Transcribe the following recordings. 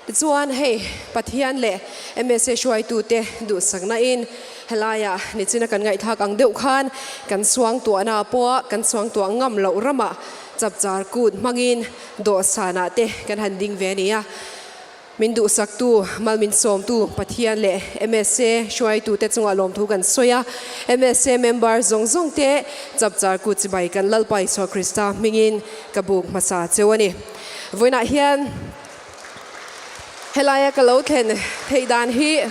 Tichuan hei Pathian leh MSA hruaitute duhsakna in helaiah nichina kan ngaihthlak ang deuh khan kan suangtuahna pawha kan suangtuah ngam loh ramah chapchar kut hmangin dawhsanah te kan han ding ve a ni a. Min duhsaktu, mal min sawmtu Pathian leh MSA hruaitute chungah lawmthu kan sawi a. MSA member zawng zawng te chapchar kut chibai kan Lalpa Isua Krista hmingin ka buk hmasa cheu a ni. Vawiinah hian helaia ka lo thlen theih dan hi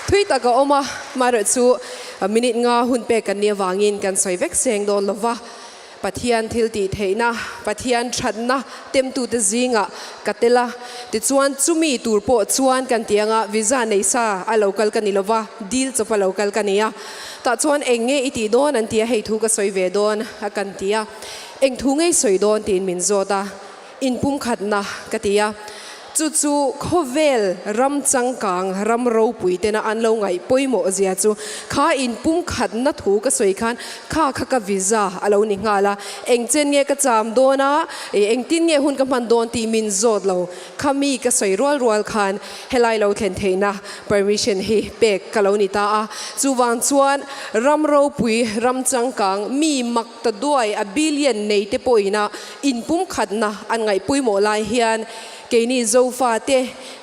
thui tak a awm a, amaherawhchu minute nga hun pek kan nih avangin kan sawi vek seng dawn lova. Pathian thil tih theihna, Pathian thatna temtute zingah ka tel a, tichuan chumi tur pawh chuan kan ti anga visa nei sa a lo kal ka ni lova, dil chawp a lo kal ka ni a. Tah chuan eng nge i tih dawn an ti a, hei thu ka sawi ve dawn a kan ti a, eng thu ngei sawi dawn tiin min zawt a. Inpumkhatna ka ti a, chu chu khawvel ram changkang, ram ropui tena an lo ngaih pawimawh zia chu kha inpumkhatna thu ka sawi khan kha kha ka visa a lo ni nghal a, eng chen nge ka cham dawn a, engtin nge hun ka hman dawn tih min zawt lo, kha mi ka sawi rual rual khan helai lo thlen theihna permission hi pek ka lo ni ta a, chuvang chuan ram ropui, ram changkang, mi mak ta duai a billion nei te pawhin a inpumkhatna an ngaih pawimawh lai hian keini Zofa te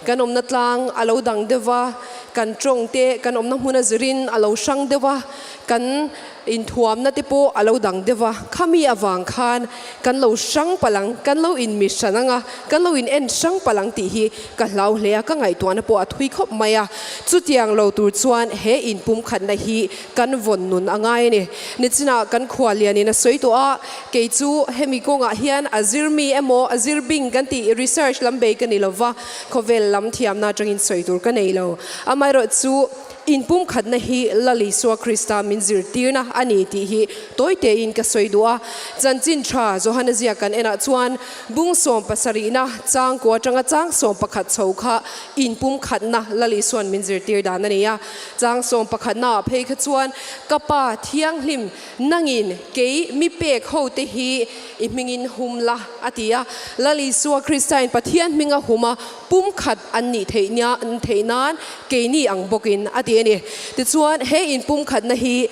kan awmna tlang a lo dang deuh va, kan tawng te kan awmna hmun a zirin a lo hrang deuh va, kan inthuamna te pawh a lo dang deuh va, khami avang khan kan lo hrang palh ang, kan lo inmi hran ang a, kan lo in en hrang palh ang tih hi ka hlau hle a, ka ngaihtuahna pawh a thui khawp mai a, chutiang lo tur chuan he inpumkhatna hi Kan vawn nun a ngai a ni. Nichinah kan khua lianin a sawi tawh a, kei chu hemi kawngah hian a zir mi emaw a zir bing kan tih research lam bei ka ni lo va, khawvel lam thiamna atangin sawi tur ka nei lo. Amaherawh chu inpumkhatna hi Lal Isua Krista min zirtirna a ni tih hi tawi tein ka sawi duh a. Chanchin tha Johana ziak kan enah chuan bung 70na chang kua atanga chang 11 chho kha inpumkhatna Lal Isuan min zirtir dan a ni a. Chang 11 ah phei kha chuan, Ka Pa Thianghlim, nangin kei mi pek ho te hi i hmingin hum la, a ti a. Lal Isua Kristain Pathian hminga hum a, pumkhat an nih theih nia theih nan keini ang bawkin, a ti a ni. Tichuan, he inpumkhatna hi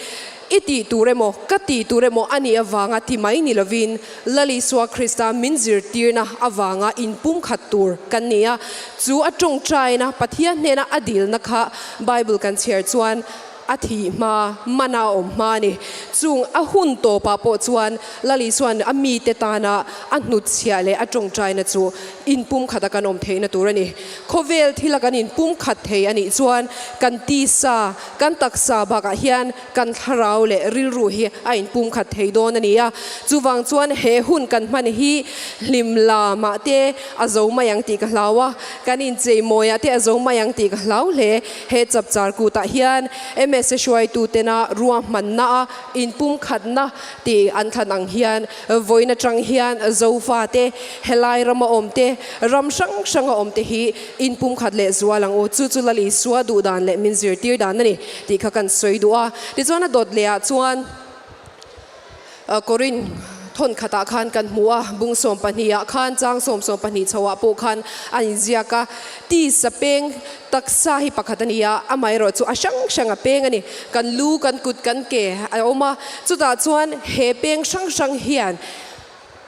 i tih tur emaw, ka tih tur emaw a nih avanga ti mai ni lovin, Lal Isua Krista min zirtirna avanga inpumkhat tur kan ni a, chu a tawngtaina Pathian hnena a dilna kha Bible kan chhiar chuan a thih hma, mana a awm hma a ni. Chung a hun tawpah pawh chuan Lal Isua'n a mite tana a hnutchhiah leh a tawngtaina chu inpumkhata kan awm theihna tur a ni. Khawvel thila kan inpumkhat thei a nih chuan kan tisa, kan taksa bakah hian Kan thlarau leh rilru hi a inpumkhat thei dawn a ni a, chuvang chuan he hun kan hman hi hlim la mah te a zo mai ang tih ka hlau a, kan inchei mawiah te a zo mai ang tih ka hlau hle. He chapchar kutah hian MSA hruaitu tena ruahmanna a inpumkhatna tih an thlan ang hian vawiin atang hian Zofa te, helai rama awm te, ram hrang hranga awm te hi inpumkhat leh zual ang u. Chu chu Lal Isua duhdan leh min zirtir dan a ni. Tih kha kan sawi duh a. Tichuan a dawt leh ah chuan Korin thawn khatah khan kan hmu a, bung 12 ah khan chang 12 chho ah pawh khan a inziak a. Tisa peng taksa hi pakhat a ni a, amaherawh chu a hrang hrang a peng a ni. Kan lu, kan kut, kan ke a awm a, chutah chuan he peng hrang hrang hian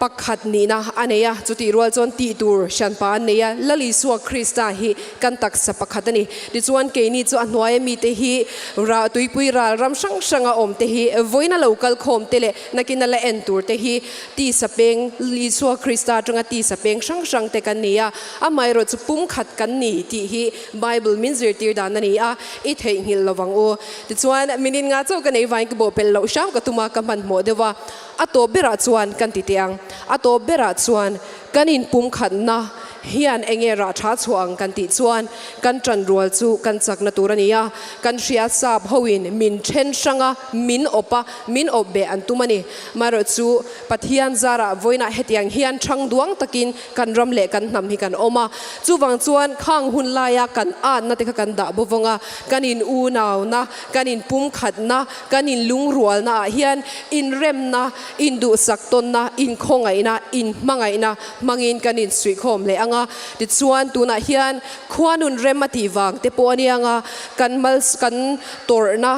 Pakhat nihna a nei a, chutih rual chuan tih tur hranpa an nei a, Lal Isua Krista hi kan taksa pakhat a ni. Tichuan keini chu a hnuaia mite hi rah tuipui ral ram hrang hranga awm te hi vawiin a lo kal khawm te leh nakin a la en tur te hi tisa peng Isua Krista atanga tisa peng hrang hrang te kan ni a, amaherawh chu pumkhat kan ni tih hi Bible min zirtir dan a ni a, i theihnghilh lovang u. Tichuan minute nga chauh ka nei vain ka bawhpelh loh hram ka tum a, ka hmanhmawh deuh a. A tawp berah chuan kan ti teh ang. A tawp berah chuan kan inpumkhatna hian enge rah tha chhuah ang kan tih chuan kan tanrual chu kan chakna tur a ni a. Kan hria sap hoin min then hrang a, min awp a, min awp beh an tum a ni. Marawh chu Pathian zarah vawiinah hetiang hian thang duang takin kan ram leh kan hnam hi kan awm a. Chuvang chuan khang hun laia kan atna te kha kan dah bawvawng a, kan in unauna, kan inpumkhatna, kan inlungrualna ah hian inremna, induhsak tawnna, inkhawngaihna, inhmangaihna hmangin kan insuihkhawm leh ang a. anga, tichuan tunah hian khuanun rem a tih vang te pawh a nia nga, kan mal kan tawrhna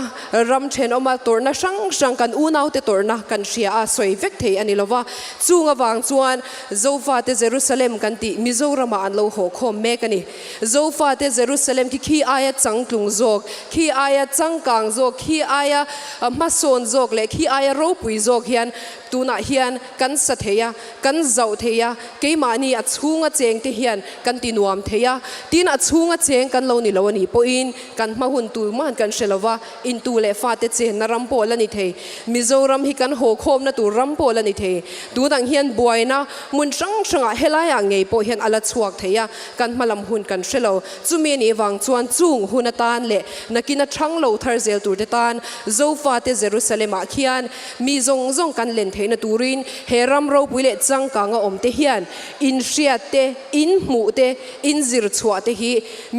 ram thenawma tawrhna hrang hrang kan unaute tawrhna kan hria a sawi vek thei a ni lo va, chung avang chuan Zofate Jerusalem kan tih Mizoramah an lo haw khawm mek a ni. Zofate Jerusalem khi khi aia changtlung zawk, khi aia changkang zawk, khi aia hmasawn zawk leh khi aia ropui zawk hian tunah hian kan sa thei a, kan zauh thei a, keimahni a chhunga chengte hian kan ti nuam thei a. Tin, a chhunga cheng kan lo ni lo a nih pawhin kan hma hun tur man kan hre lo va, intu leh fate chenna ram pawh la ni thei. Mizoram hi kan haw khawmna tur ram pawh la ni thei. Tunang hian buaina hmun hrang hrangah helaiah ngei pawh hian a la chhuak thei a, kan hma lam hun kan hre lo. Chumi a nih vang chuan chung hun atan leh nakin a chhang lo thar zel turte tan Zofate Jerusalem-ah khian mi zawng zawng kan len theihna turin he ram ropui leh changkanga awmte hian inhriat te, inhmuh te, inzir chhuah te hi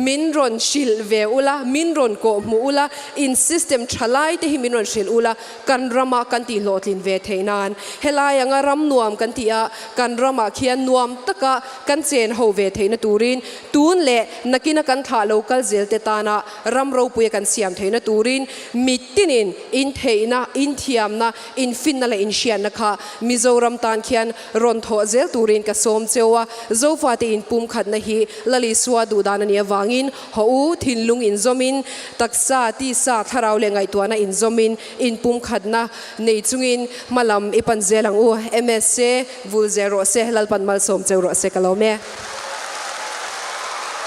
min rawn hrilh ve ula, min rawn kawh hmuh ula, in system tha lai te hi min rawn hrilh ula, kan rama kan tih hlawhtlin ve theih nan. Helai anga ram nuam kan tih a, kan ramah khian nuam taka kan chen ho ve theihna turin tun leh nakina kan thlah lo kal zel te tana ram ropuia kan siam theihna turin mitinin intheihna, inthiamna, infinna leh inhriatna kha Mizoram tan khian rawn thawh zel turin ka sawm cheu a, Zofate inpumkhatna hi Lalisua duhdan a nih avangin haw u, thinlung inzawmin, taksa, tisa, thlarau leh ngaihtuahna inzawmin inpumkhatna nei chungin hmalam i pan zel ang u. MSA vul zel rawh se, Lalpan malsawm cheu rawh se ka lawm e.